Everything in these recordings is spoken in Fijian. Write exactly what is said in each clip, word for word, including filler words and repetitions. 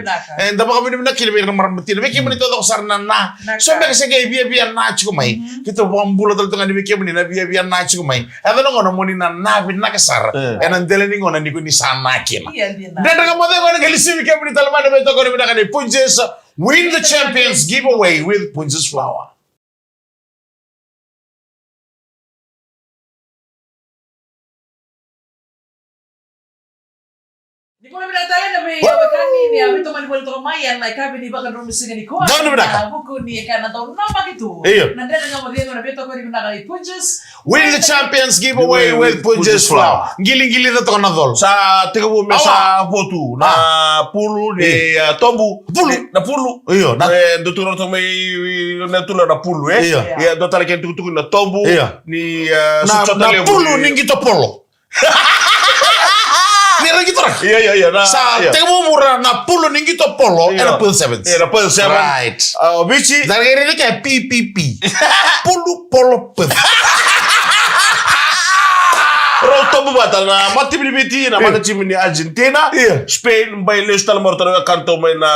vinaka. E, da vakavinavinaka kina vei ira na marama tina, vei kemuni taucoko sara na na. Vinaka. So beka se qai viavia na tiko mai. Mhm. Keitou vakabula tale tu ga ni vei kemuni na viavia na tiko mai. Yaco na gauna mo ni na na vinaka sara. E. Ena dela ni gauna ni ko ni sa na kina. Ia, dina. Dredre ga mo cei gauna qai lisivi kemuni tale mai na veitokoni vinaka ni Punjas Win the Champions Giveaway with Punjas Flour. Ni bula vinaka tale na vei wekani ni a veitomani voli toka mai ena yakavi ni vakadromu siga nikua. Donu vinaka. Na vuku ni ka na dau namaki tu. Io. Na dredre ga mo cegu na veitokoni vinaka i Punjas. Win the Champions Giveaway with Punjas Flour. Qiliqili ca toka na colo. Sa tekivu me sa votu na pulu ni, eh, tobu. Pulu. Ni, na pulu. Io, na e, dau tukuna toka mai na tula na pulu, e? Io. Ia, dau tale kena tukutuku na tobu. Io. Ni, eh, na, na pulu ni qito polo. Ni ragi toraki. Io, io, io, na, sa tekivu vura na pulu ni qito polo, io, ena Purl Sevens. Io, na Purl Sevens. Right. Ah, o Viti. Sa raica ke P P P. Pulu polo purl. Rau tobu vata na matatimi ni Viti, na matatimi ni Argentina. Io. Spain, bai lesu tale mai ratou na wekana mai na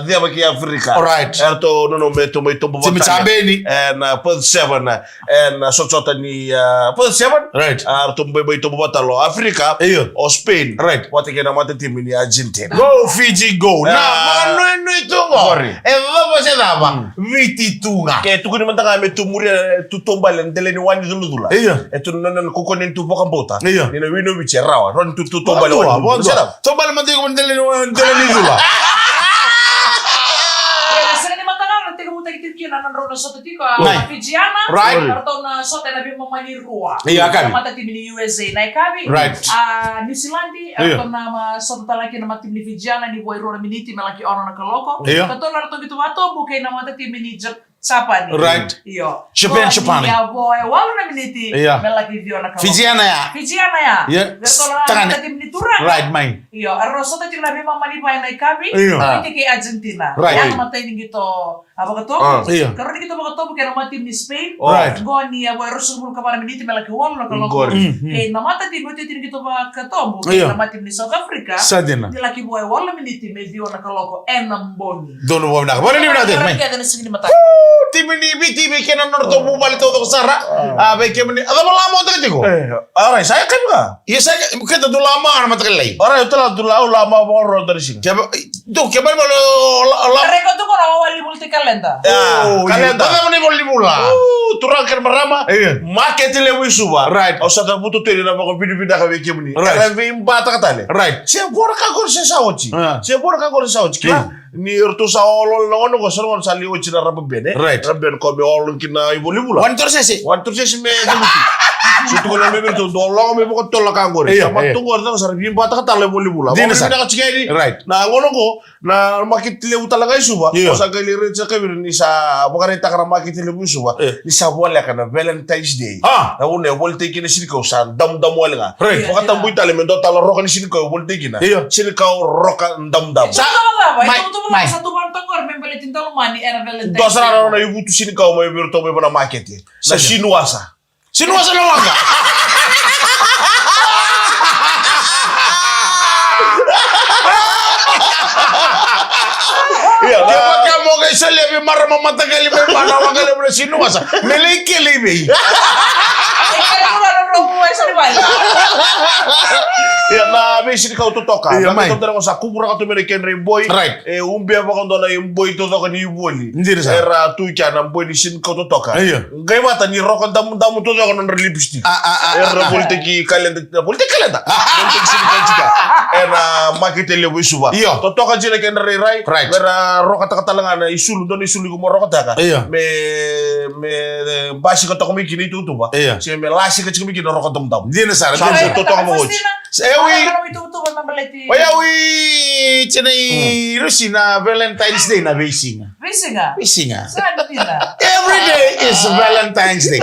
ceva ki Afrika. Alright. Eratou nona me tou mai tobu vata. Timi Jabeni. Ena Purl Seven. Ena sotasota ni, ah, Purl Seven. Right. Ah, ratou baibai tobu vata lo Afrika. Io. O Spain. Right. Vata kei na matatimi ni Argentina. Go Fiji go. Na, ah, vakanuinui tu qo. Sorry. E cava se cava. Mm. Viti tu ga. Ke tukuni mada ga me tu muria, tu taubale na dela ni wai ni culacula. Io. E tu na, na, na kukuni tu vakabauta. Io. Ni na wini o Viti e rawa. Rawa ni tu, tu taubale wai ni culacula. Taubale mada iko na dela ni, dela ni cula. Ia, na siga ni mataka na tekivu taki tiko kina na nodrau na sota tiko, a, na Fijiana. Right. Eratou na sota ena veimama ni rua. Io, yakavi. Na matatimi ni U S A na yakavi. Right. A, New Zealand, io, eratou na, ma, sota tale kina na matatimi ni Fijiana, ni vo e rua na miniti me laki ono na kaloko. Io. Katolu eratou qito vakatobu kei na matatimi ni Jap-, Japani. Right. Io. Japan, Japani. Ni a vo e walu na miniti, io, me laki ciwa na kaloko. Fijiana ya. Fijiana ya. Io. Eratou na matatimi ni turaga. Right, mai. Io, eratou sota tiko na veimama ni va ena yakavi. Io. Viti kei Argentina. Right. Ya na matai ni qito a vakatobu. Ah. Io. Karua ni qito vakatobu kei na matatimi ni Spain. Right. Qo ni a vo e ruasagavulu ka va na miniti me laki walu na kaloko. Qori. Mhm. Kei na matatimi, iotioti ni qito vakatobu kei, io, na matatimi ni South Africa. Sa dina. Ni laki vo e walu na miniti me ciwa na kaloko ena bogi. Donu vakavinaka. Vakanuinui vinaka tale mai. Kece na siga ni mataka. Woo! Timi ni Viti vei kemuni na nodratou vuvale taucoko sara. Ah. A, vei kemuni. A cava lama o taka tiko? Eh, alright, sa yakavi ga. Ia sa yakavi, keda dau lama na mataka lailai. Alright, au tala dau la, au lama vakarua dua na siga. Keva, dau keva ni vale o la, o la. Reka tu ko na wali voli tiko kaleda. Ya, oh, kaleda. Ia, cava ni voli vula. Ooh, turaga kei na marama. Io. Makete levu i Suva. Right. Au sa cavuta tu yani na vakavinavinaka vei kemuni. Right. Era veibataka tale. Right. Se vo na ka qori se sa oti. Ah. Se vo na ka qori se sa oti. Kila. Io. Ni ratou sa olo na gauna qo, sa na gauna sa lai oti na raba bene. Right. Raba bene ko me olo kina ivolivula. Wani torosese. Wani torosese me cavuti. Sa tukuna me vei ratou, dou lako me vakatotolo na ka qori. Io, io. Sa matu qori, sa ra veibataka tale na ivolivula. Dina sara. Vakavinaka tiko yani. Right. Na gauna qo, na makete levu tale ga i Suva. Io. Au sa qai lai raica saka vei ira ni sa vakaraitaka na makete levu i Suva. Io. Ni sa voleka na Valentine's Day. Ah. Na gauna e volitaki kina na senikau sa damudamu wale ga. Right. Vakatabui tale me dua tale na roka ni senikau e volitaki kina. Io. Senikau roka damudamu. Sa, mai, mai. Sa tu vata qori me baleti daulomani era Valentine's Day. Dua sara na ivutu senikau mai vei iratou mai vua na makete. Na sinuasa. Sinuasa na waqa. Ia, kevaka mo qai solia vei marama mataqali mai vua na waqa levu na sinuasa, me lai kele i vei? Ia, na veisenikau totoka. Ia, mai. Sa kukuraka tu mai na kedra iboi. Right. E ubia vakadua na iboi totoka ni voli. Dina sara. Era tu kina na boi ni senikau totoka. Io. Qai vata ni roka damudamu totoka nodra lipstick. A, a, a, era volitaki kaleda, volitaki kaleda. Volitaki senikau tiko. Ena makete levu i Suva. Io. Totoka tiko na kedra rairai. Right. Era rokataka tale ga na isulu, dua na isulu iko mo rokataka. Io. Me, me, e, basika toka mai kina ituvatuva. Io. Se me lasika tiko mai kina roka damudamu. Dina sara, dina sara. Sa totoka mai oti. Sa, e, wi. Kana mai tuvatuva me baleti. Oya, wi, tini, mm, Rusi, na Valentine's Day na veisiga. Veisiga? Veisiga. Sa dina. Every day is Valentine's Day.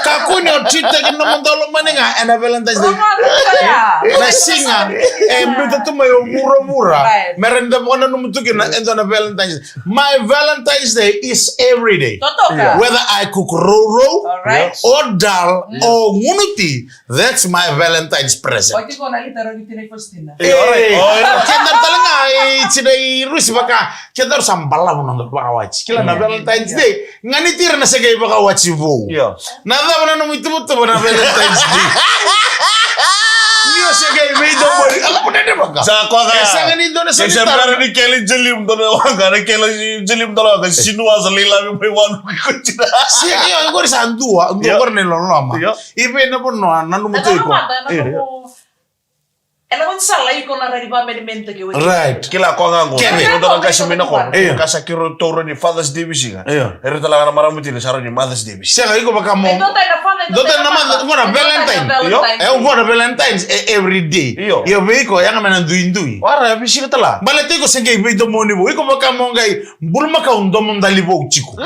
Kakua ni o treat-taki na nomu daulomani ga ena Valentine's Day. Romantic ya. Na siga e biuta tu mai o vuravura. Right. Me rawa ni da vakananuma tu kina e dua na Valentine's Day. My Valentine's Day is every day. Totoka. Whether I cook roro, all right, or dal, mm, or gunuti, that's my Valentine's present. Oti ko na lita rogi tini Faustina. E, alright. O, e, kedaru tale ga, e, tini Rusi vaka, kedaru sa balavu na nodaru vakawati. Kila na, mm, Valentine's Day, ganiti ira na se qai vakawati vou. Io. Na cava na nomu ituvatuva na Valentine's Day? Ni o se qai veidomoni, ala mo dede vaka. Sa koya ga. E sega ni dua na solitara. Ni kele i Jelim dua na waqa, na kele i Jelim dua na waqa, sinuasa lai lave mai walu ki ko tina. Sega, io, qori sa dua, dua qori na iloloma. Io. I vei na vanua nanuma tu iko. Io. Ena gaunisala iko na rairai vamenimenitaki o iko. Right. Kila ko ga qo. Kevin. Io, dua na qase mai na koro. Io. Qase keirau taura ni Father's Day veisiga. Io. Era tala ga na marama tini sa rawa ni Mother's Day veisiga. Sega, iko vaka mo. E, dua tani na Father, dua tani na Mother, qo na Valentine. Io. E, qo na Valentine's, e, every day. Io. Io, vei iko, yaga me na duidui. Wara, e veisiga tala. Baleta iko se qai veidomoni vou. Iko vaka mo qai bulumakau domodali vou tiko. E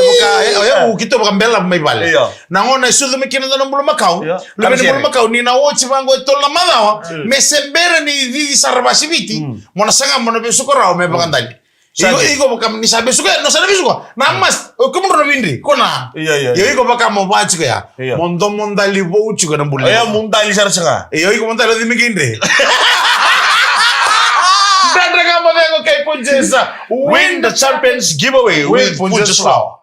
vaka, e, o yau, keitou vaka bela mai vale. Io. Na gauna e sucu mai kina dua na bulumakau. Io. Luve ni bulumakau, ni na oti vaqo e tolu na macawa, mm, me se bera ni cici sara vakasiviti, mm, mo na saga mo na vesuka rawa me vakadali. Sa iko, dina. Iko vaka ni sa vesuka, no sa na vesuka. Na mas, o kemudrou na vidre, ko na. Io, io, io, io. Iko vaka mo va tiko ya. Io. Mo domodali vou tiko na bula. Io, mo dali sara saga. Io, iko mo dali o cimi kidre. Dredre Ga Mo Cegu kei Punjas. Win the Champions Giveaway with Punjas Flour.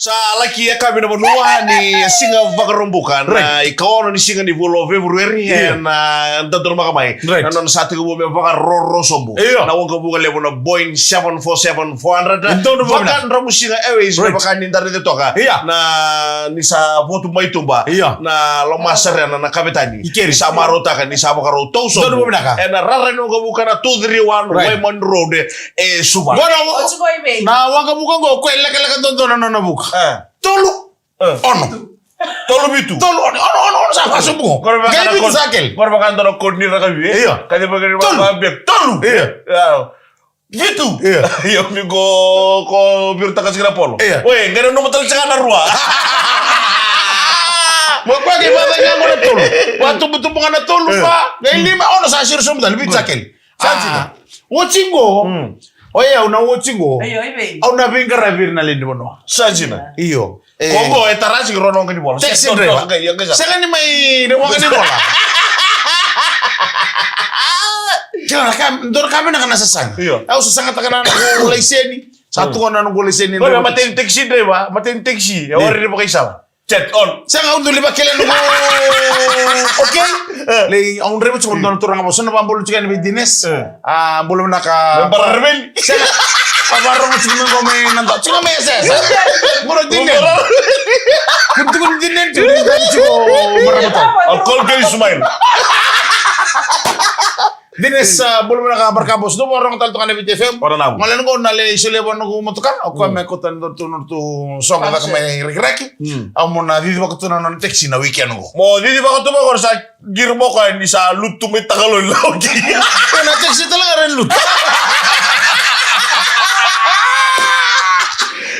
Sa laki yakavi na vanua ni siga Vakaraubuka, na, right, ikaono ni siga ni vula o February, yeah, ena, ah, dodonu maka mai. Right. Na nona sa tekivu me vakaroro sobu. Io. Na waqavuka levu na Boeing seven four seven four hundred. Dodonu maka mai. Vakadromusiga Airways, right, me vaka ni da raica toka. Io. Na ni sa votu mai tuba. Io. Na Lomasarena na kavetani. Ikeri. Sa marautaka ni sa vakarau tau sobu. Donu vinaka. Ena rara ni waqavuka na two three one, right, Waiman Road, e Suva. Qo na wa-, oti ko i vei? Na waqavuka qo, o koya e lekaleka dodonu na nona vuka. E. Tolu. E. Ono. Tolu vitu. Tolu ono, ono, ono, ono, sa vasobu. Qori vaka na vitu ko-, sa kele. Qori vaka na dua na koro ni rakavi, e? Io. Ka ni vaka ni tolu. Vaka bek. Tolu. Io. Io. Vitu. Io. Io, mi qo, qo virutaka sika na polo. Io. Oe, qai nanuma tale saka na rua. Mo koya qai vata ga qo na tolu. Vatubutubu ga na tolu, io, va. Qai lima, ono sa siro sobu tale, vitu sa kele. Sa dina. Ah, oti qo. Mm. Oya, au na oti qo. Io, i vei? Au na veiqaravi ira na lewe ni vanua. Sa dina. Io. E. Ko qo e tara saka rua na waqa ni vola. Taxi driver. Sega ni mai na waqa ni vola. Kila na ka, dua na ka vinaka na sasaga. Io. Au sasagataka na noqu laiseni. Sa, mm, tukuna na noqu laiseni. Qo na mateni taxi driver, mateni taxi. E, io, warai ni vakaisala. Chat on. Sega, au dau lai vakila noqu. Okay. E. Lai, au draiva tiko dua na turaga vou, sa na vabula tiko yani vei Dines. E. A, bula vinaka. Bara reveli. Sega. Sa varogo tiko mai qo mai na dua. Tiko mai, sa, sa. Qo na Dines. Qo na Dines. Tiko, tiko, tiko, tiko. I'll call Gary Sumail. Dines, ah, bula vinaka, barka boss. Dou vakarorogo tale toka na Viti F M. Ora na. Gole qo na lai solia vua noqu motoka. O koya me kauta na nodratou, nodratou soqo caka mai Rakiraki. Mm. Au mo na cici vaka tu na nona taxi na weekend qo. Mo cici vaka tu mai qo sa qiri mo koya ni sa lutu mai Takaloli na waki. E, na taxi tale ga e lutu.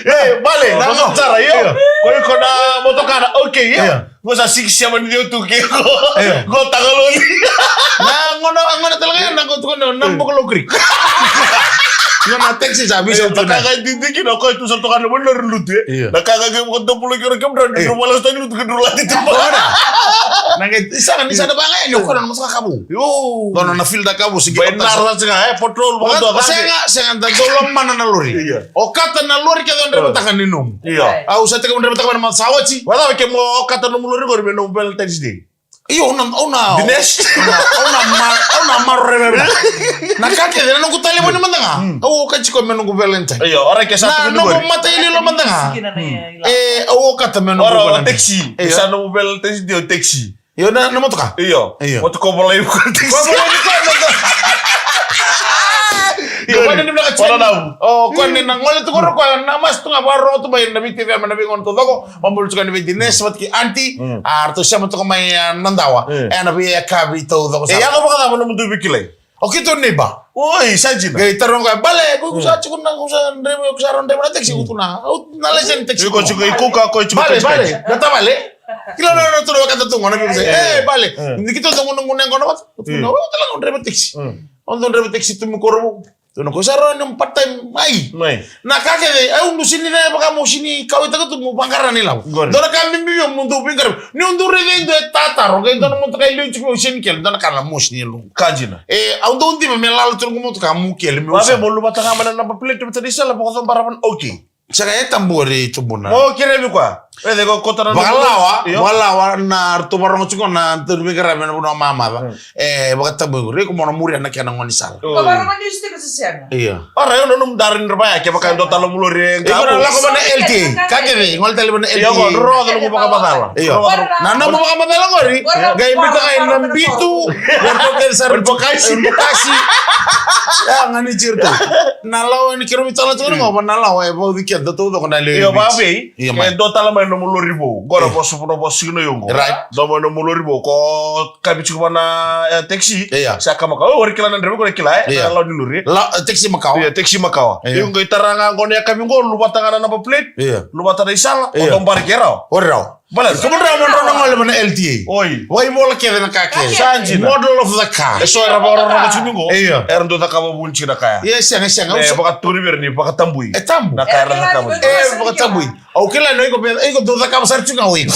E, bale, na motoka sara, io. Io. Ko iko na motoka na, okay, io. Io. Qo sa six seven zero two ke qo. Io. Qo Takaloli. Na gona, gona tale ga ya na qo tukuna na Bokolo Creek. Gona taxi sa visa tu na. Ka ga didiki na ko tu sa toka na mona lutu, e. Io. Na ka ga ke ko to pulo kiro ke mona, io, ni wala sta lutu ke dula di tu. Ora. Na ke sa ni sa na banga ni ko na masa kabu. Io. Gona na field kabu si. Bai na ra sa, e, patrol mo to. Sega, sega da dolo mana na lori. Io. O kata na lori ke don dreva taka ni nomu. Io. Au sa teka dreva taka na masa oti. Wala ke mo kata nomu lori qori me nomu Valentine's Day. Io, au na, au na. Dinesh? Au na, au na ma-, au na maroroi vei. Na ka kece, na noqu talevoni mada ga. Mm. Au okati koya me noqu Valentine. Io, ora ke sa na noqu mata ililo mada ga. Mm. E, au okata me noqu Valentine. Ora o taxi. Io. Sa noqu Valentine Day o taxi. Io, na, na motoka? Io. Io. Motoka volai ko taxi. Ko volai ko na. Io, ko ni na ka. Ora na. O, ko ni na gole tu ko ro ko na mas tu ga varo tu bai na Viti vei na vei gona tu coko. Mabulu tu ka ni vei Dines, vata ki aunty. Mm. A, ratou sema toka mai, a, Nadawa. Mm. E, na vei e ka vei taucoko sara. E, yaco vakacava nomudou veikilai? O keitou neighbor. Oi, sa dina. Qai taroga, bale, ko, ko sa tiko na, ko sa draiva, ko sa rau draiva na taxi, ko tukuna. Au na laiseni taxi. Iko tiko i Kuka, ko tiko. Bale, bale. Na tavale. Kila na, na, tu na wekada tu gona, bale. Eh, bale. Eh. Ni keitou dau gunu, gunu, gunu, gunu. Tukuna, o, tala, au draiva taxi. Mm. Au dau draiva taxi tu mai Korovu. Tu na ko sa rau ni part time mai. Mai. Na ka kece, au dusi ni cava ka mo sini kauaitaka tu mo vaqara na ilavo. Qori. Dua na ka bibi mo dau vaqara. Ni o dau raica e dua e tataro, qai dua na motoka e liu tiko mo sini kele, dua na ka na mo sini e lugu. Ka dina. E, au dau diva me lala tu na motoka mo kele, me usa. Vave mo luvata ga mai na number plate, me tani sala, vakasobara vana, okay. Sega, e tabu qori, Tubuna. Mo kerevi koya. E, de ko kota na Vakalawa, io. Vakalawa na ratou varogo tiko na ratou ni veiqaravi ena vanua mamaca. Hmm. E, vakatabu qori, iko mo na muria na kena gaunisala. Oi. Ko varogo ni stika se sega. Io. Ora, io, na nomu dara ni ra vaya, kevaka e dua tale nomu lori e Iko na lako vana L T A. Ka kece, gole tale vana L T A. Io, ko, rogoca nomu vakamacala. Io. Rogoca. Na nomu vakamacala qori, qai biuta ga ena bitu, ratou kece sara ni bokasi. Bokasi. Ya, ga ni jiro tu. Na lawa ni keirau veitalanoa tiko qo, na lawa e vauci keda taucoko na lewe i Viti. Io, vavei. Io, mai. E dua tale mai nomu lori vou. Qo na vosa, na vosa tiko na ioqo. Right. Dua mai nomu lori vou. Ko kavi tiko vana, e, taxi. Io. Sa kamaka. O, ori kila na draiva, ori kila, e. Io. Na lawa ni lori. La, e, taxi makawa. Io, taxi makawa. Io. Io, qai tara ga qo na yakavi qo, luvata ga na number plate. Io. Luvata na isala. Io. O dobara ke rawa. Ori rawa. Baleta. Ko dra mo dra na gole vana L T A. Oi. Vakaivola kece na ka kece. Sa dina. Model of the car. E so era vakarorogo tiko qo. Io. Era dau cakava vuni tiko na ka ya. Io, sega, sega. E, vakaturi vei ira ni vakatabui. E tabu. Na ka era cakava. E, vakatabui. Au kila ni iko, iko dau cakava sara tiko ga o iko.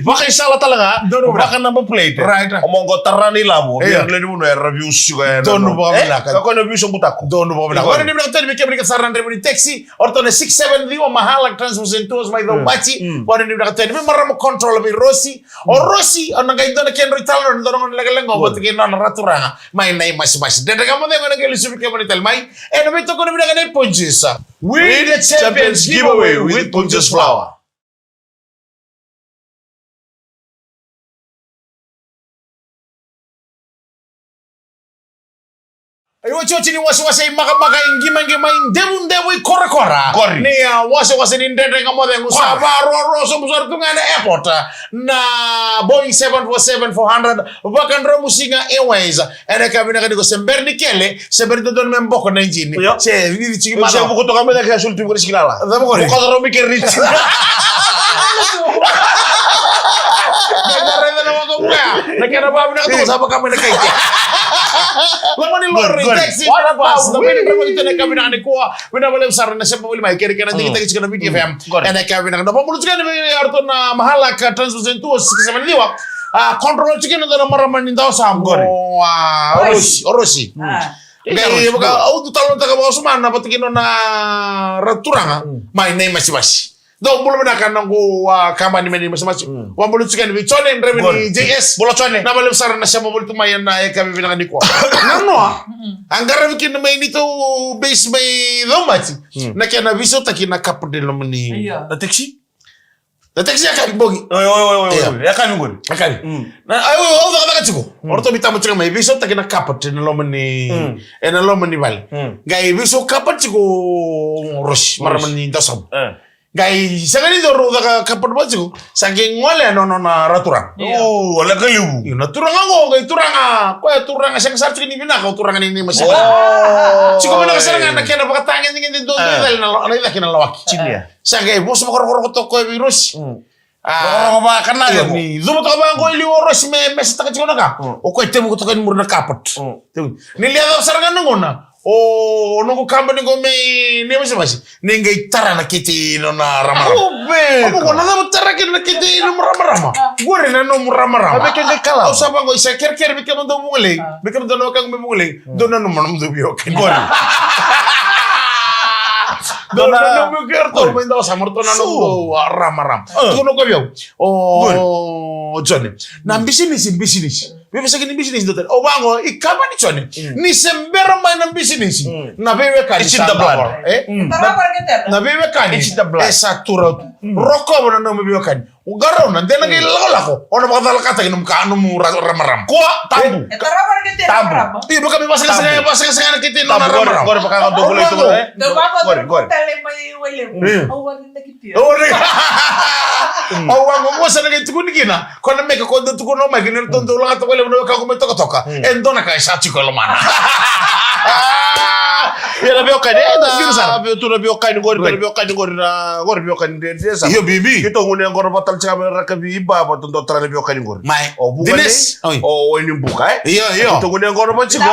Vakaisala tale ga. Donu vaka number plate. Right. O mo qo tara na ilavo. Io. Vei ira lewe ni vanua era view siko ya. Donu vakavinaka. E, ka ko na view sa butako. Donu vakavinaka. Oi. Ora ni vinaka tani vei kemuni ka sara na draiva ni taxi. O ratou na six seven ciwa, Mahala Transport and Tours mai Caubaci. Mm. Vakanuinui vinaka tale yani vei marama control vei Rosi. O Rosi, o na qai dua na kedrau italanoa, dua na gone lekaleka qo, vata kei nona ratu turaga mai Naimasimasi. Dredre Ga Mo Cegu ena qai lesu vei kemuni tale mai ena veitokoni vinaka nei Punjas. Win the Champions Giveaway with Punjas Flour. Ai, otioti ni wasewase, i makamaka, i qimaqima, i devudevu, i korakora. Qori. Ni, a, wasewase ni Dredre Ga Mo Cegu sa vakaroro sobu sara tu ga ena airport, a, na Boeing seven four seven four hundred, vakadromusiga Airways. Ena yakavi vinaka nikua, se bera ni kele, se bera ni dodonu me boko na ijini. Io. Se vivi tiki. Io, se macawa. Vuku toka me cake a soli tu vaka na sikinala. Cava qori? Vuku toka me kere ni ijini. Na kena vakavinaka tu, sa vaka mai na kai ke. Loma ni lori, taxi, bus, na vini drama ita na yakavi vinaka nikua. Vinaka vakalevu sara na sema voli mai, kere kena digitaki tiko na Viti F M. Ena yakavi vinaka. Na vakabula tiko ni vei aratou na Mahala ka Transport and Tours six seven ciwa. A, control tiko na dua na marama ni dawasamu. Qori. O, a, o Rosi, o Rosi. Qai vaka, au tu talanoataka vakasoma na vata kei nona ratu turaga mai Naimasimasi. Dou bula vinaka na noqu, a, kabani mai Naimasimasi. Vakabula tiko yani vei Jone, draiva ni J S. Bula Jone. Vinaka vakalevu sara na sema voli tu mai ena yakavi vinaka nikua. Nanoa. A qaravi kina mai neitou base mai Caubaci. Na kena veisautaki na kapa ni loma ni. Io. Na taxi? Na taxi yakavi bogi. Oi, oi, oi, oi, oi. Io. Yakavi qori. Yakavi. Mm. Na, au, au cakacaka tiko. Mm. O ratou mai tamo tiko mai, veisautaki na carpet ena loma ni, mm, ena loma ni vale. Mm. Qai veisau carpet tiko o Rosi, Rosi, marama ni dawasamu. Eh. Qai sega ni dua rau caka carpet vata tiko, sa qai gole na nona, nona ratu turaga. Io. O, leka levu. Io, na turaga qo, qai turaga, koya turaga sega sara tiko ni vinaka, o turaga ni Naimasimasi. Oh. Tiko vinaka sara ga na kena vakatagedegede dua, dua, eh, na, na icake na lawaki. Junior. Sa qai vosa vakarokoroko toka koya vei Rosi. Mm. A, rokoroko vaka na, io, ni cuva toka vaqo e liu o Rosi me, me mesataka tiko na ka. Mm. O koya e tevuka toka yani muri na carpet. Mm. Tevu. Ni lia cava sara ga na gauna, o noqu kabani qo mai Naimasimasi, ni qai tara na kete i nona ramarama. Au be. Au qo na cava tara kina na kete i nona ramarama. Qori na nomu ramarama. A vei keda qai kala. Au sa vaqo, isa kerekere vei kemudou vugolei. Vei kemudou na wekaqu me vugolei. Dou nanuma nomudou veiwekani. Qori. Dou nanuma vei kemudou mai dawasamu, dou nanuma nomudou, a, ramarama. Tukuna o koya vei au. O, o Jone. Na bisinisi, bisinisi. Veivosaki ni bisinisi dou tani. Au vaqo, i kava ni Jone. Mm. Ni se bera mai na bisinisi. Mm. Na veiwekani sa davo. It's in the blood. Eh? Mm. Na, na veiwekani. It's in the blood. E sa tu rau tu. Mm. Rokova na nomu veiwekani. O qarauna, de na qai lakolako. O na vakacalakataki nomu ka, nomu ra-, ramarama. Kua, tabu. E tarava na kete ramarama. Io, vaka me vasakasaka, vasakasaka na kete nona ramarama. Qori, vaka ga dou volai tu, eh? Qori, qori. Tale mai Wailevu. Au vani na kete. Au vani. Au vaqo, qo sa na qai tukuni kina. Ko na meke ko dau tukuna o Mike, ni ratou dau lagata Wailevu na wekaqu mai Tokatoka. E dua na ka e sa tiko e lomana. Ia na veiwekani, e na veiwekani, tu na veiwekani qori, na veiwekani qori, na qori veiwekani dredre sa. Io, bibi. Keitou gunu yaqona vata tale tiko mai Rakavi, i Ba, vata dua tale na veiwekani qori. Mai. O Vuka Dines. Nei, o, o Wainibuka, e? Io, io. Keitou gunu yaqona vata tiko.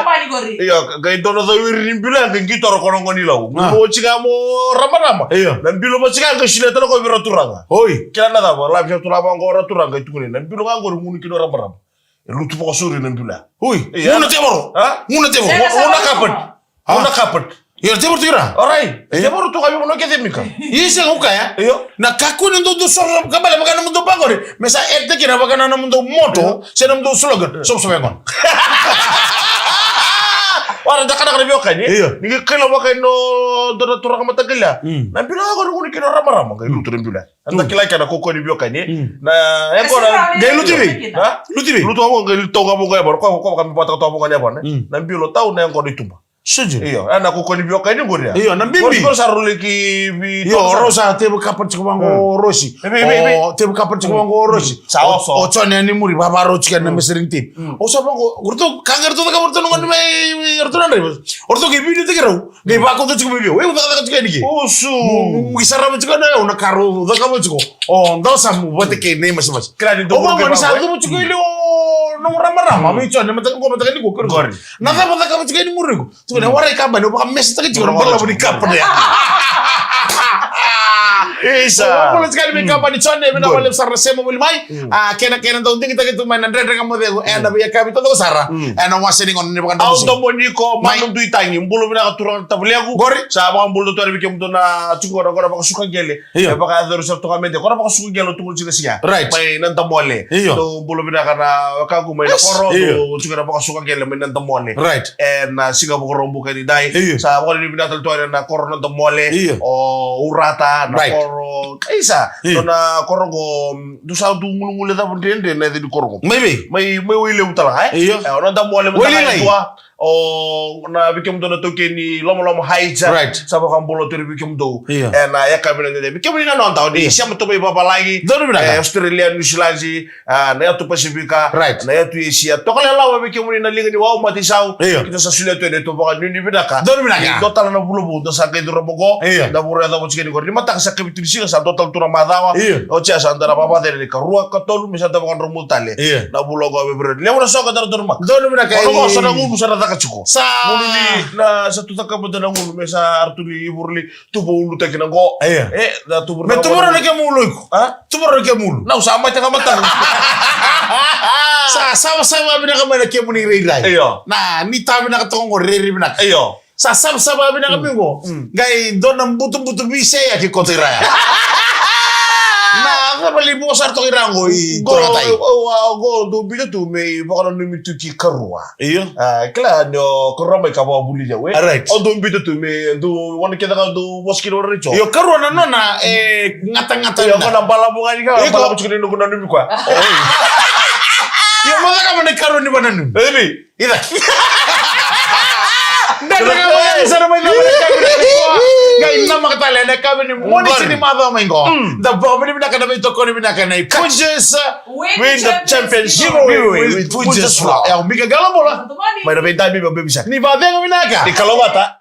Io, qai dua na cau iri ni bilo ya, qai qito ra ko na gone ni lau. Mo tiko mo ramarama. Io. Na bilo mo tiko qai solia tale ko vei ra turaga. Oi. Kila na cava, lavi sa tu lava qo ra turaga, qai tukuni. Na bilo ga qori gunu kina o ramarama. E lutu vakasauri na bilo ya. Oi. Io. Gunu tevoro. A? Gunu tevoro. Gunu carpet. A? Gunu carpet. Io, tevoro tiko ra. Orai. Io. Tevoro tu ka vei vanua kece, Mika. Io, se ga u kaya. Io. Na kakua ni dou dou soro ka bale vaka na nomudou vaqori. Me sa add-taki ira vaka na nomudou motto, se nomudou slogan. Io. Sova sova yaqona. Ora da kana kana veiwekani. Io. Ni qai kaila vaka ino dua na turaga mataqali ya. Mm. Na bilo yaqona qo ni kina ramarama, qai lutu na bilo. Eda kila kina na kaukaua ni veiwekani. Mm. Na yaqona. Qai lutu vei? Ha? Lutu vei? Lutu vaqo, qai lutu vaqo, qai vaqo, qai vaqo, qai vaqo, qai vaqo. Mm. Na bilo tau na yaqona i tuba. Suju. Io, ena kaukaua ni veiwekani qori ya. Io, na bibi. Qori, qori sa roli ki vi-, io, qori sa, o rau sa tevu kapa tiko vaqo o Rosi. Vei, vei, vei. O tevu kapa tiko vaqo o Rosi. Sa oso. O Jone yani muri, vavarau tiko yani na measuring tape. Mm. O sa vaqo, o ratou, ka qai ratou cakava, o ratou na gone mai, o ratou na drivers. O ratou qai video taki rau, qai vakauta tiko mai vei au. E, au cakacaka tiko yani ke. Osu. Mo, mo, mo qai sarava tiko na, na ka rau cakava tiko. O, dau sa mo vata kei na imasimasi. Kila ni dau. O vaqo ni sa cuva tiko i liu o nomu ramarama, vei Jone, mataka qo, mataka nikua, qori. Qori. Na cava cakava tiko yani muri qo? Tukuna, warai kabani, au vakamesetaki tiko na balavu ni kabani ya. Isa. Au vakabula tiko yani vei kabani Jone, vinaka vakalevu sara na sema voli mai. Mm. A, kena, kena dau digitaki tu mai na Dredre Ga Mo Cegu, ena veiyakavi taucoko sara. Mm. Ena wase ni gauna ni vakadra. Au domo ni ko, mai. Manu Dui Tagi, bula vinaka turaga na tavalequ. Qori. Sa vakabula tu yani vei kemudou na tiko na gauna vakasuka qele. Io. E vakayacori sara toka mai de, koro vakasuka qele o tukuna tiko na siga. Right. Mai Nadamole. Io. Dou bula vinaka na wekaqu mai na koro, io. Dou tiko na vakasuka qele mai Nadamole. Right. E na siga Vakaraubuka ni dai. Io. Sa vakavinavinaka tale toka na koro Nadamole. Io. O Urata, na koro. Right. Isa, io. Dua na koro qo, dou sa tu gulugulu cava dredre na yaca ni koro qo. Mai vei? Mai, mai Wailevu tale ga, e? Io. E, o Nadamole, Wailevu. Mai Wailevu. O, na vei kemudou na taukei ni Lomaloma Heights. Right. Sa vakabula tu vei kemudou. Io. E, na yakavi ni dai. Vei kemuni na noda, o ni, io. Sema tu mai vavalagi. Donu vinaka. E, Australia, New Zealand, a, na yatu Pasifika. Right. Na yatu Asia. Toka lalawa vei kemuni na liga ni wau, Matisau. Io. Keitou sa solia tu e neitou vakanuinui vinaka. Donu vinaka. Ni dua tale na vula vou, da sa qai curu mai qo. Io. Da vura yacova tiko ni qori. Ni mataka sa kavitu ni siga, sa dua tale tu na macawa. Io. Oti ya sa da na vavacere ni karua, katolu, me sa da vakadromu tale. Io. Na vula qo, Feperueri. Levu na soqo da na donu mai. Donu vinaka. Ono qo, sa na gunu, sa na caka tiko. Sa. Gunu ni, na, sa tu caka mada na gunu, me sa ratou ni ivuruli, tuva ulutaki na qo. Io. E, na tuva. Me tuva na kemu ulu iko. A? Tuva na kemu ulu. Na, au sa mate ga mataka. Sa, sa, sa, sa vinaka mai na kemuni rairai. Io. Na, ni ta vinaka toka qo rairai vinaka. Io. Sa, sa, sa vinaka mai qo. Mm. Qai dua na butubutu veiseaki koto i ra ya. Na, na vali vo sara toka i ra qo i. Qo, turaga tai. O, o, o, qo, dou biuta tu me vakananumi tu ki karua. Io. A, kila ni o karua mai ka vakavulici au, e. A, right. O dou biuta tu me dou, wana kece ka dou vosa kina o raico. Io, karua na nona, e, gatagata. Io, vinaka. Ko na balavu ga ni ka, iko. Balavu tiko ni noqu nanumi koya. Oi. Io, mo cakava na karua ni vakananumi. E, vei? Ida. Dredre Ga Mo Cegu sara mai na yakavi ni kua. Qai namaka tale na yakavi ni Moniti ni macawa mai qo. Mm. Da vakavinavinaka na veitokoni vinaka na i Punjas. Win the championship. Giveaway with Punjas Flour. E, au Mika Qalabula. Mai na veidabi, vei Misa. Ni vavega vinaka. Ni kalougata.